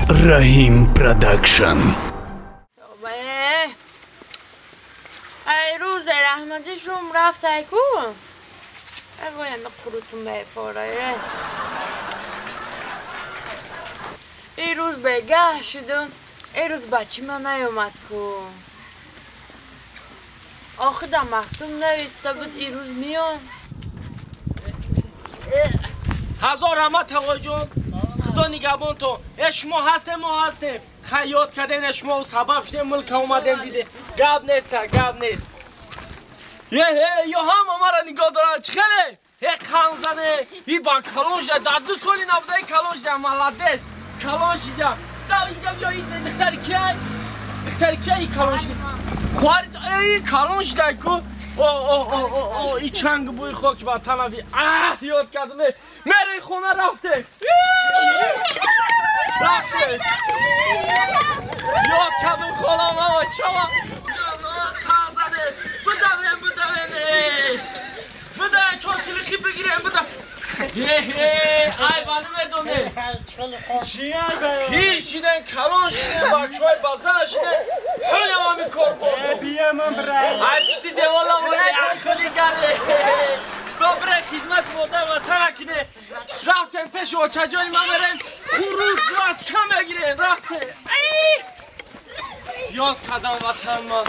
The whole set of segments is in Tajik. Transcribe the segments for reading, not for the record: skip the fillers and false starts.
Раҳим Продакшн. Ай рӯзе раҳмати шум рафт ай ку? Ай вой ами қурутум мефорае. Ин рӯз бегаҳ шуду, ин рӯз бачи ман наёмад ку. Охи дар мактуб нависта буд ин рӯз меём. Ҳазор раҳмат тағоиҷон. Худо нигаҳбонтон. Э шумо ҳастем, мо ҳастем. Хай ёд кардем, шумо сабаб шудем, мулка омадем диде. Гап нест, гап нест. Е ё ҳама мара нигоҳ доранд. Чӣ хеле? Э қанзане, и ба калон шуда, дар 2 соли набуда калон шуда, молодец. Калон шуда. Да инҷа биё, ин духтари кияй? Духтари кияй калон шуда? Хоҳари эй калон шуда ку. О о о о о и чанг бӯи хок ба танави. Аҳ, ёд кардам. Мераи хона рафте. Рафте. Ёд кардам холама, очама. Ҷоно қанзане. Бидавем, бидавем. Бидавем, чоркилихи бигирем, бидав. Ҳе, ай вали медоне. Пир шиден, калон шиден, бачаҳои базан шиден. Ҳолям ҳами кор бурдум. Ай пишти девола моне, ақли гаре. Добре, хизмат модар ватан накине. Рафтем пеши очаҷони ман мерем. Қурут вачка мегирем, рафтем. Ёд кардам ватан ма.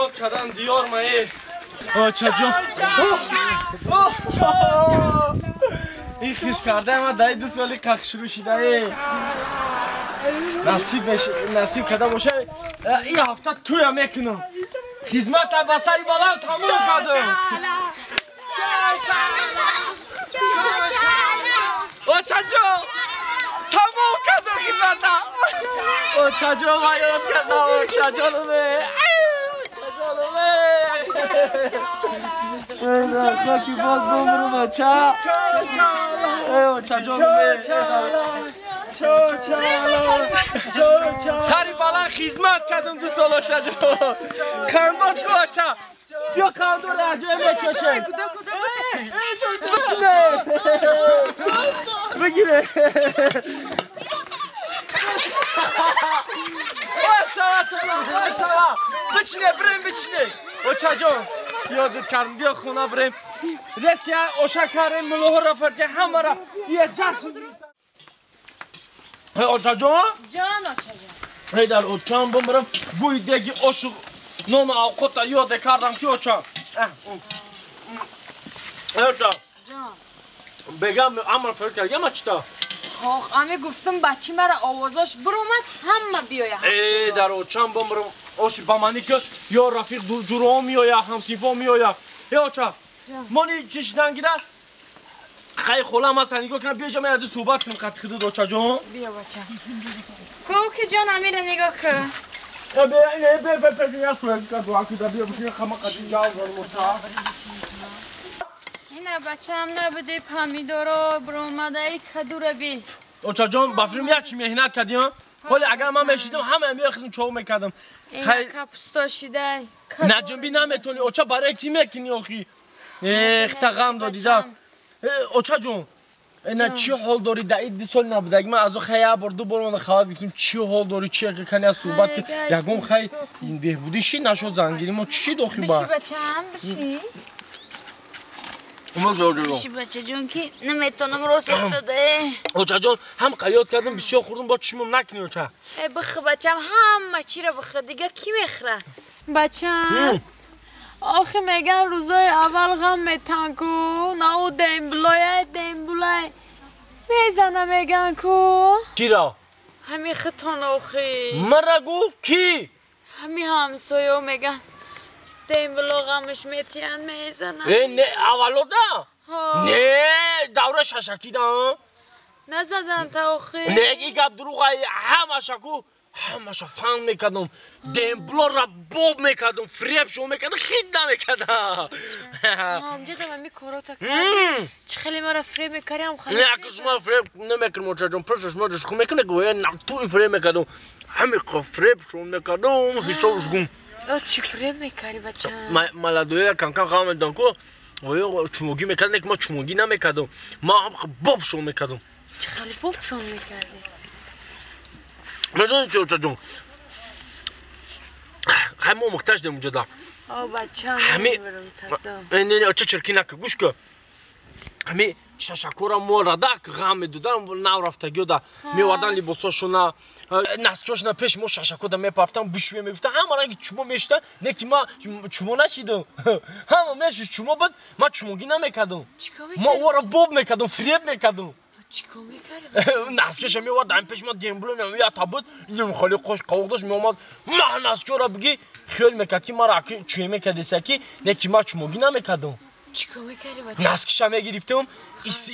Ёд кардам диёр ма, э. Очаҷон. Ин хиш кардаи ман дар 2 соли қақ шурӯъ шуда, э. Насиб карда боша, ин ҳафта тӯя мекунам. Хизмата ба сари баланд тамом кардам. Очаҷон, тамом кардам хизмата. Очаҷон, ман ёд кардам, очаҷонам, э. Очаҷонам, э. Хоки боз бумрум, оча. Очаҷонам, э. Сари баланд хизмат кардам 2 сол, очаҷон. Қандод ку, оча. Биё қандор аҷои мечошем. Бичине. Бигире. Бошава, бошава. Бичине, бирем, бичине. Очаҷон, ёдат кардам, биё хона бирем. Резки оша кардем, мулоҳоро фард ҳамаро я ҷашн гирифтам. Очаҷон? Ҷон, очаҷон. Эй дар очам бимирам, бӯи деги ошу нону авқота ёде кардам ки оча. Оча. Ҷон. Бегам амр фард кардам, чита? Ох, ами гуфтам бачи мара овозош биромад, ҳама биёя. Э, дар очам бимирам, оши ба мани ки ё рафиқ ҷуроҳо меоя, ҳамсинфо меоя. Э оча, мони чӣ шидан гира? Хай холам ҳаст, нигоҳ кунам, биё ҷа ман яду суҳбат кунем қати худат, очаҷон. Биё бача. Ку ки ҷон амира нигоҳ кун. Э, бе, бе, бе, бе, я суҳбат кардам, акида биё бишин хама қати ҷав дорем оча. Ина бачаам набуди помидоро биромадаи кадура би. Очаҷон, ба филм як чӣ меҳнат кардӣ, ҳа? Ҳоле агар ман мешидам, ҳама меохидам чоғ мекардам. Ина капусто шидай. Наҷунбӣ наметонӣ, оча барои кӣ мекунӣ охи? Э, хта ғам додида. Очаҷон, ина чӣ ҳол дорӣ дар ин 2 соли набудаги? Ман аз о хай як бор, 2 бор омада хабар гирифтем, чӣ ҳол дорӣ, чӣ кани суҳбат ки ягон хай беҳбудӣ шид нашуд зангирӣ мо чӣ шид охи ба? Биши бачаам, биши. Биши бачаҷон ки наметонам рост истода. Очаҷон, ҳам қаёд кардам, бисёр хӯрдам, бо чишмам накунӣ оча. Э, бихӯ бачам, ҳама чиро бихӯ, дига кӣ мехӯра? Бачам, охи меган рӯзои аввал ғам метан ку, на ӯ демблоя, дембулай. Мезана меган ку. Киро? Ҳами хитон охи. Мара гуфт кӣ? Ҳами ҳамсоё меган. Дембло ғамш метиян мезанад. Э, не, аввалода? Не, давра шашакида. Назадан та охи. Не, и гап дурӯға, ҳамаша ку, ҳамаша фан мекардам. Демблоро боб мекардам, фиреб шо мекардам, хит намекардам. Ҳамҷадам ами корота кардам. Чӣ хеле мара фиреб мекардӣ, ҳам хеле. Не, ака шумо фиреб намекардам, очаҷон, просто шумо душху мекунед, гӯя натури фиреб мекардам. Ҳами фиреб шо мекардам, ҳисобш гум. Чӣ фиреб мекардӣ, бача? Маладоя камкам ғам медодам ку, оё чумогӣ мекардам, ки ман чумогӣ намекардам. Ман ҳам боб шо мекардам. Чӣ хеле боб шо мекардӣ? Медонӣ чӣ очаҷон? Хай мо муҳтаҷ дем унҷода. О бачам. Ҳами не не оча чирки нака гӯш кун. Ҳами шашакора мо радак ғам медодан нав рафтагиёда меовардан либосошона наскиошона пеш мо шашакода мепафтан бишӯе мегуфтан ҳама ранги чумо мешудан не ки ма чумо нашидам ҳама мешуд чумо буд ма чумогӣ намекардам ма ӯро боб мекардам фиреб мекардам. Чикор мекардам? Наскиша меовард ҳами пеш ма дембло ята буд хеле қош қавоқ дошт меомад ма наскиёра бигӣ хиёл мекард ки мара чӯе мекардеса ки не ки ма чумогӣ намекардам. Чикор мекардӣ бача? Наскиша мегирифтам,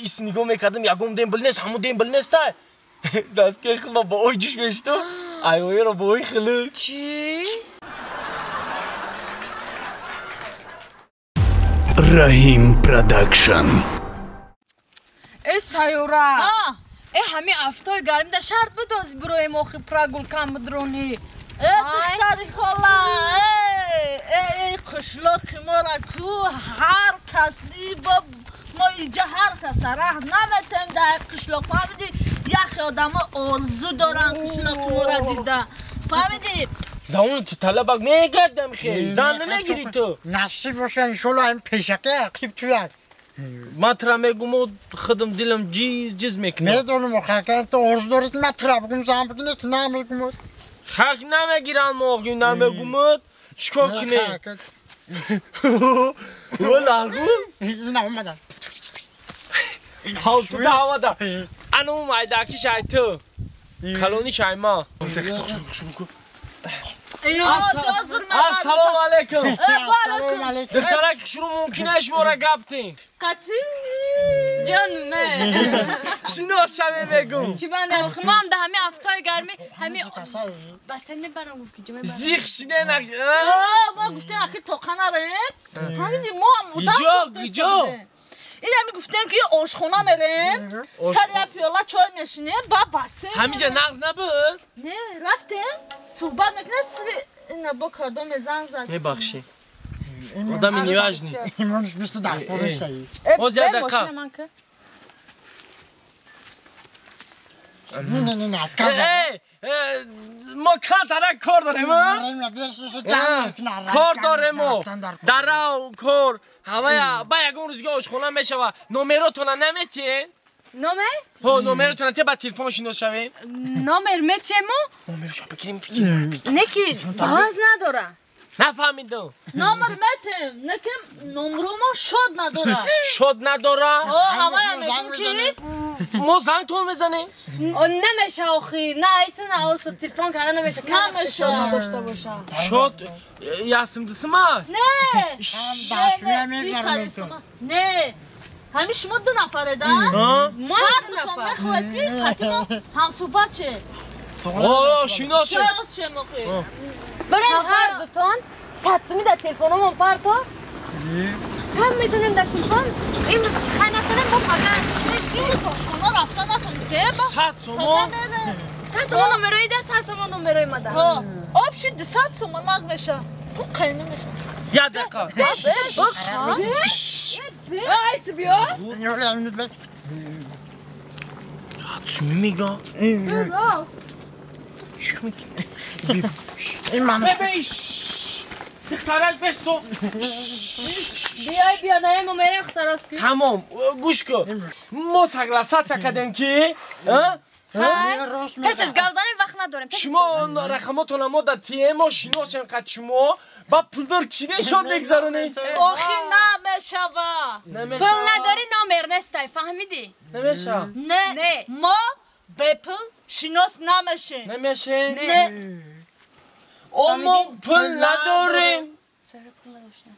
ис нигоҳ мекардам, ягон дембл нест, ҳамон дембл нестай. Наскии худро ба ой ҷӯш мешитам, ай оеро ба ой хилик. Чӣ? Раҳим Продакшн. Э сайёра! Э ҳами афтои гармида шарт бидоз бироем охи прогулкам бидронӣ. Э духтари хола, э қишлоқи мора ку ҳар кас бо мо инҷа ҳар каса раҳ наметем дар қишлоқ. Фаҳмидӣ? Яхе одамо орзу доранд қишлоқи мора дида. Фаҳмидӣ? Замони ту талабак мегардам хел, зан намегирӣ ту. Насиб боша иншолло ҳам пешака ақиб туяд. Ман тура мегум худам дилам ҷиз ҷиз мекунад. Медонам охакар ту орзу дорӣ ки ман тура бигум зан бигирӣ ки намегум. Хак намегирам оғи намегумад. Чикор кунем? Валағу? Ина омадан. Ҳалтуда омада. Ана у майдаки шай ту. Калони шай ма. Ассалому алайкум. Духтарак шурӯъ мумкин аст шуморо гап тем? Қатъи? Ҷонме. Шинос шаве мегум. Чӣ банда? Мо ҳам да ҳами афтои гармӣ ҳами басен мебарам гуфт ки ҷо мебарам. Зиқ шиде на. Мо гуфтем аки тоқа нарем. Фаҳмидӣ мо ҳам одам. Иҷо, иҷо. Ин ҳами гуфтем ки ошхона мерем, сари як пиёла чой мешинем, ба басен. Ҳаминҷа нағз набуд? Не, рафтем, суҳбат мекунем, сири ина бо кадоме занг зад. Мебахшӣ. Одами неважный. Имонш бисту даҳ полисаи. Оз як дақиқа. Не, не, не, отказ. Мо кантара кор дорем, а? Кор дорем мо. Дарав кор. Ҳавая ба ягон рӯзга ошхона мешава. Номеротона наметиен? Номер? Ҳо, номеротона те ба телефон шинос шавем. Номер метиему? Номершо бигирем. Не ки баланс надора. Нафаҳмидам. Номер метем, не ки номромо шод надора. Шод надора? Ҳо, ҳавая мегӯм ки мо зангтон мезанем. Намеша охи, на айса на оса телефон карда намеша. Намеша. Надошта боша. Шод ясимдисима? Не. Не. Ҳами шумо ду нафаре да? Мо Ҳар ду дутон нафар. мехоҳед ки қати мо ҳамсуҳбат ше. О, шинос ше. Шинос шем охи. Барем ҳар дутон 100 сумӣ дар телефономон парто. Кам мезанем дар телефон. Имрӯз хай натонем бо пагар. Имрӯз ошхона рафта натонистем. 100 сомон? 100 сомон номерои да, 100 сомон номерои мада. Ҳо, обши 200 сомон нақ меша. Ту қайна меша. Як дақиқа. Айс биё. Сумӣ мега? Духтарак бесто. Биёй биё наем мо мерем хутарос ки. Тамом, гӯш кун. Мо согласаться кардем ки, Тез тез гап занем вақт надорем. Шумо рақамотона мо да тием, мо шиносем қад шумо, ба пулдор кишиде шод мегзаронем. Охи намешава. Пул надорӣ номер нестай, фаҳмидӣ? Намеша. Не, мо бепул шинос намешем. Намешем? Не. О, мо пул надорем.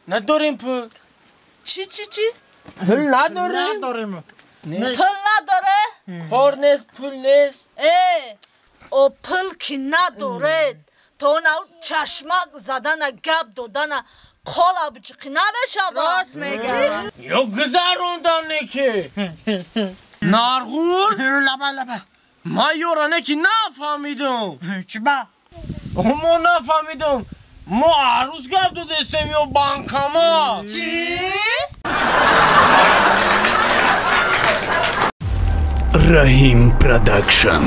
Надорем пул. Чӣ, чӣ, чӣ? Пул надорем. Пул надоре? Кор нест, пул нест. Э, о пул ки надоред, то на чашмак задана, гап додана, кола биҷиқӣ намешава. Рост мегӯям. Ё гузарондане ки. Нарғул? Лаба, лаба. Ман ёране ки нафаҳмидам. Чӣ ба? Мо нафаҳмидам. Мо арӯз гап додестем ё банкама? Чӣ? Раҳим Продакшн.